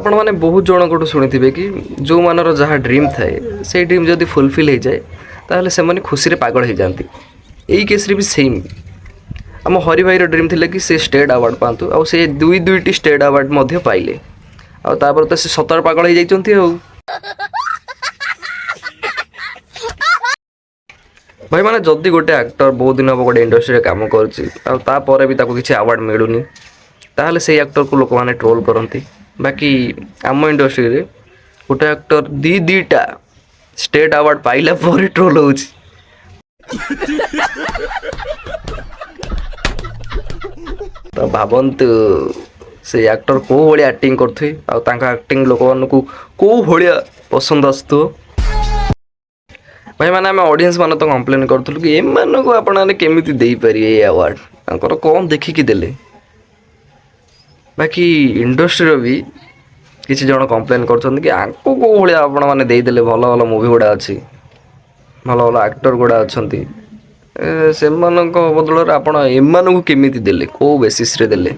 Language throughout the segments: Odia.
ଆପଣମାନେ ବହୁତ ଜଣଙ୍କଠୁ ଶୁଣିଥିବେ କି ଯେଉଁମାନର ଯାହା ଡ୍ରିମ୍ ଥାଏ, ସେଇ ଡ୍ରିମ୍ ଯଦି ଫୁଲଫିଲ୍ ହେଇଯାଏ, ତାହେଲେ ସେମାନେ ଖୁସିରେ ପାଗଳ ହେଇଯାଆନ୍ତି। ଏଇ କେସ୍ରେ ବି ସେମ୍। ଆମ ହରି ଭାଇର ଡ୍ରିମ୍ ଥିଲା କି ସେ ଷ୍ଟେଟ୍ ଆୱାର୍ଡ଼ ପାଆନ୍ତୁ, ଆଉ ସେ ଦୁଇ ଦୁଇଟି ଷ୍ଟେଟ୍ ଆୱାର୍ଡ଼ ମଧ୍ୟ ପାଇଲେ। ଆଉ ତାପରେ ତ ସେ ସତରେ ପାଗଳ ହେଇଯାଇଛନ୍ତି। ଆଉ ଭାଇମାନେ, ଯଦି ଗୋଟେ ଆକ୍ଟର ବହୁତ ଦିନ ହେବ ଗୋଟେ ଇଣ୍ଡଷ୍ଟ୍ରିରେ କାମ କରୁଛି ଆଉ ତାପରେ ବି ତାକୁ କିଛି ଆୱାର୍ଡ଼ ମିଳୁନି, ତାହେଲେ ସେଇ ଆକ୍ଟରକୁ ଲୋକମାନେ ଟ୍ରୋଲ୍ କରନ୍ତି। ବାକି ଆମ ଇଣ୍ଡଷ୍ଟ୍ରିରେ ଗୋଟେ ଆକ୍ଟର ଦୁଇ ଦୁଇଟା ଷ୍ଟେଟ୍ ଆୱାର୍ଡ଼ ପାଇଲା ପରେ ଟ୍ରୋଲ୍ ହେଉଛି। ତ ଭାବନ୍ତୁ, ସେ ଆକ୍ଟର କେଉଁ ଭଳିଆ ଆକ୍ଟିଂ କରୁଥିବେ ଆଉ ତାଙ୍କ ଆକ୍ଟିଂ ଲୋକମାନଙ୍କୁ କେଉଁ ଭଳିଆ ପସନ୍ଦ ଆସୁଥିବ। ଭାଇମାନେ, ଆମେ ଅଡ଼ିଏନ୍ସ ମାନେ ତ କମ୍ପ୍ଲେନ୍ କରୁଥିଲୁ କି ଏମାନଙ୍କୁ ଆପଣମାନେ କେମିତି ଦେଇପାରିବେ ଏ ଆୱାର୍ଡ଼, ତାଙ୍କର କ'ଣ ଦେଖିକି ଦେଲେ? ବାକି ଇଣ୍ଡଷ୍ଟ୍ରିର ବି କିଛି ଜଣ କମ୍ପ୍ଲେନ୍ କରୁଛନ୍ତି କି ଆଙ୍କୁ କେଉଁ ଭଳିଆ ଆପଣମାନେ ଦେଇଦେଲେ? ଭଲ ଭଲ ମୁଭି ଗୁଡ଼ା ଅଛି, ଭଲ ଭଲ ଆକ୍ଟର ଗୁଡ଼ା ଅଛନ୍ତି, ସେମାନଙ୍କ ବଦଳରେ ଆପଣ ଏମାନଙ୍କୁ କେମିତି ଦେଲେ? କେଉଁ ବେସିସ୍ରେ ଦେଲେ?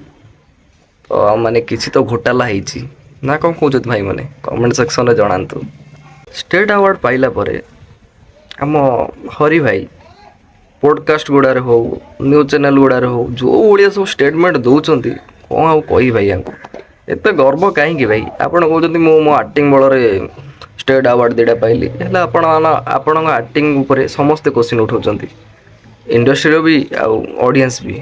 ତ ମାନେ କିଛି ତ ଘୋଟାଲା ହେଇଛି ନା କ'ଣ କହୁଛନ୍ତି ଭାଇମାନେ? କମେଣ୍ଟ ସେକ୍ସନରେ ଜଣାନ୍ତୁ। ଷ୍ଟେଟ୍ ଆୱାର୍ଡ଼ ପାଇଲା ପରେ ଆମ ହରି ଭାଇ ପଡ଼କାଷ୍ଟ ଗୁଡ଼ାରେ ହଉ, ନ୍ୟୁଜ୍ ଚ୍ୟାନେଲ୍ ଗୁଡ଼ାରେ ହଉ, ଯେଉଁ ଭଳିଆ ସବୁ ଷ୍ଟେଟମେଣ୍ଟ ଦେଉଛନ୍ତି, କ'ଣ ଆଉ କହିବି ଭାଇ ୟାଙ୍କୁ? ଏତେ ଗର୍ବ କାହିଁକି ଭାଇ? ଆପଣ କହୁଛନ୍ତି ମୁଁ ମୋ ଆକ୍ଟିଂ ବଳରେ ଷ୍ଟେଟ୍ ଆୱାର୍ଡ଼ ଦୁଇଟା ପାଇଲି, ହେଲେ ଆପଣ ଆପଣଙ୍କ ଆକ୍ଟିଂ ଉପରେ ସମସ୍ତେ କୋଶ୍ଚିନ୍ ଉଠାଉଛନ୍ତି, ଇଣ୍ଡଷ୍ଟ୍ରିର ବି ଆଉ ଅଡ଼ିଏନ୍ସ ବି।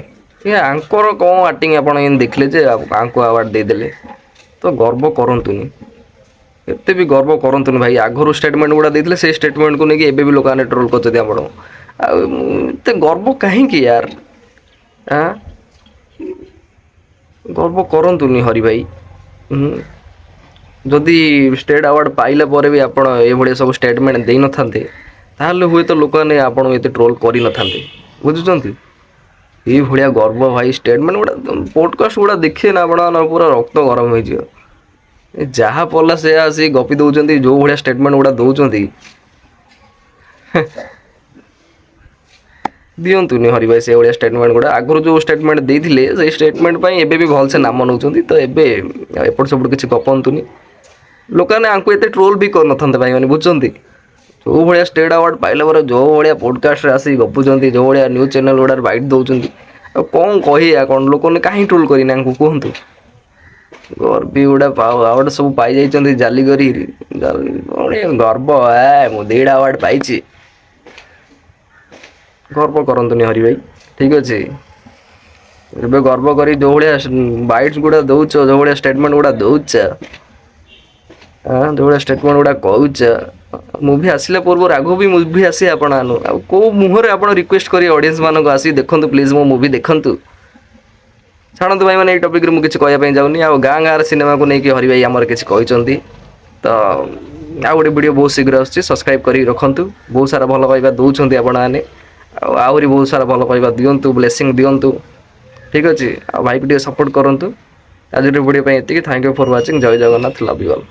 ଏ ଆଙ୍କର କ'ଣ ଆକ୍ଟିଂ ଆପଣ ଏମିତି ଦେଖିଲେ ଯେ ଆଙ୍କୁ ଆୱାର୍ଡ଼ ଦେଇଦେଲେ? ତ ଗର୍ବ କରନ୍ତୁନି, ଏତେ ବି ଗର୍ବ କରନ୍ତୁନି ଭାଇ। ଆଗରୁ ଷ୍ଟେଟମେଣ୍ଟ ଗୁଡ଼ା ଦେଇଥିଲେ, ସେଇ ଷ୍ଟେଟମେଣ୍ଟକୁ ନେଇକି ଏବେ ବି ଲୋକମାନେ ଟ୍ରୋଲ୍ କରୁଛନ୍ତି ଆପଣ। ଆଉ ଏତେ ଗର୍ବ କାହିଁକି ୟାର? ଆଁ, ଗର୍ବ କରନ୍ତୁନି ହରି ଭାଇ। ଯଦି ଷ୍ଟେଟ୍ ଆୱାର୍ଡ଼ ପାଇଲା ପରେ ବି ଆପଣ ଏଇଭଳିଆ ସବୁ ଷ୍ଟେଟମେଣ୍ଟ ଦେଇନଥାନ୍ତେ, ତାହେଲେ ହୁଏତ ଲୋକମାନେ ଆପଣଙ୍କୁ ଏତେ ଟ୍ରୋଲ୍ କରିନଥାନ୍ତେ, ବୁଝୁଛନ୍ତି? ଏଇଭଳିଆ ଗର୍ବ ଭାଇ, ଷ୍ଟେଟମେଣ୍ଟ ଗୁଡ଼ା, ପଡ଼କାଷ୍ଟ ଗୁଡ଼ା ଦେଖିବେ ନା, ଆପଣ ପୁରା ରକ୍ତ ଗରମ ହେଇଯିବ। ଏ ଯାହା ପଡ଼ିଲା ସେୟା ଆସିକି ଗପି ଦେଉଛନ୍ତି। ଯେଉଁ ଭଳିଆ ଷ୍ଟେଟମେଣ୍ଟ ଗୁଡ଼ା ଦେଉଛନ୍ତି, ଦିଅନ୍ତୁନି ହରି ଭାଇ ସେଇଭଳିଆ ଷ୍ଟେଟମେଣ୍ଟ ଗୁଡ଼ା। ଆଗରୁ ଯେଉଁ ଷ୍ଟେଟମେଣ୍ଟ ଦେଇଥିଲେ, ସେଇ ଷ୍ଟେଟମେଣ୍ଟ ପାଇଁ ଏବେ ବି ଭଲସେ ନାମ ନେଉଛନ୍ତି। ତ ଏବେ ଏପଟ ସେପଟ କିଛି ଗପନ୍ତୁନି। ଲୋକମାନେ ଆଙ୍କୁ ଏତେ ଟ୍ରୋଲ୍ ବି କରିନଥାନ୍ତେ ଭାଇମାନେ, ବୁଝୁଛନ୍ତି? ଯେଉଁ ଭଳିଆ ଷ୍ଟେଟ୍ ଆୱାର୍ଡ଼ ପାଇଲା ପରେ ଯେଉଁ ଭଳିଆ ପଡ଼କାଷ୍ଟରେ ଆସିକି ଗପୁଛନ୍ତି, ଯେଉଁ ଭଳିଆ ନ୍ୟୁଜ୍ ଚ୍ୟାନେଲ୍ ଗୁଡ଼ାରେ ବାଇଟ୍ ଦେଉଛନ୍ତି, ଆଉ କ'ଣ କହିବା? କ'ଣ ଲୋକମାନେ କାହିଁ ଟ୍ରୋଲ୍ କରିନି ଆଙ୍କୁ କୁହନ୍ତୁ? ଗର୍ବି ଗୁଡ଼ା ଆୱାର୍ଡ଼ ସବୁ ପାଇଯାଇଛନ୍ତି ଜାଲି କରି। ଗର୍ବ, ଏ ମୁଁ ଦୁଇଟା ଆୱାର୍ଡ଼ ପାଇଛି। ଗର୍ବ କରନ୍ତୁନି ହରି ଭାଇ, ଠିକ୍ ଅଛି? ଏବେ ଗର୍ବ କରି ଯେଉଁ ଭଳିଆ ବାଇଟ୍ସ ଗୁଡ଼ା ଦେଉଛ, ଯେଉଁ ଭଳିଆ ଷ୍ଟେଟମେଣ୍ଟ ଗୁଡ଼ା ଦେଉଛ, ଯେଉଁ ଭଳିଆ ଷ୍ଟେଟମେଣ୍ଟ ଗୁଡ଼ା କହୁଛ, ମୁଭି ଆସିଲା ପୂର୍ବରୁ, ଆଗକୁ ବି ମୁଭି ଆସି ଆପଣ ଆନୁ, ଆଉ କେଉଁ ମୁହଁରେ ଆପଣ ରିକ୍ୱେଷ୍ଟ କରି ଅଡ଼ିଏନ୍ସ ମାନଙ୍କୁ ଆସିକି ଦେଖନ୍ତୁ, ପ୍ଲିଜ୍ ମୋ ମୁଭି ଦେଖନ୍ତୁ? ଛାଡ଼ନ୍ତୁ ଭାଇମାନେ, ଏଇ ଟପିକ୍ରେ ମୁଁ କିଛି କହିବା ପାଇଁ ଯାଉନି। ଆଉ ଗାଁ ଗାଁର ସିନେମାକୁ ନେଇକି ହରି ଭାଇ ଆମର କିଛି କହିଛନ୍ତି। ତ ଆଉ ଗୋଟେ ଭିଡ଼ିଓ ବହୁତ ଶୀଘ୍ର ଆସୁଛି, ସବସ୍କ୍ରାଇବ୍ କରିକି ରଖନ୍ତୁ। ବହୁତ ସାରା ଭଲ ପାଇବା ଦେଉଛନ୍ତି ଆପଣମାନେ, ଆଉ ଆହୁରି ବହୁତ ସାରା ଭଲ ପାଇବା ଦିଅନ୍ତୁ, ବ୍ଲେସିଂ ଦିଅନ୍ତୁ, ଠିକ୍ ଅଛି? ଆଉ ଭାଇକୁ ଟିକେ ସପୋର୍ଟ କରନ୍ତୁ। ଆଜିର ଭିଡ଼ିଓ ପାଇଁ ଏତିକି। Thank you for watching. Jay Jagannath, love you all.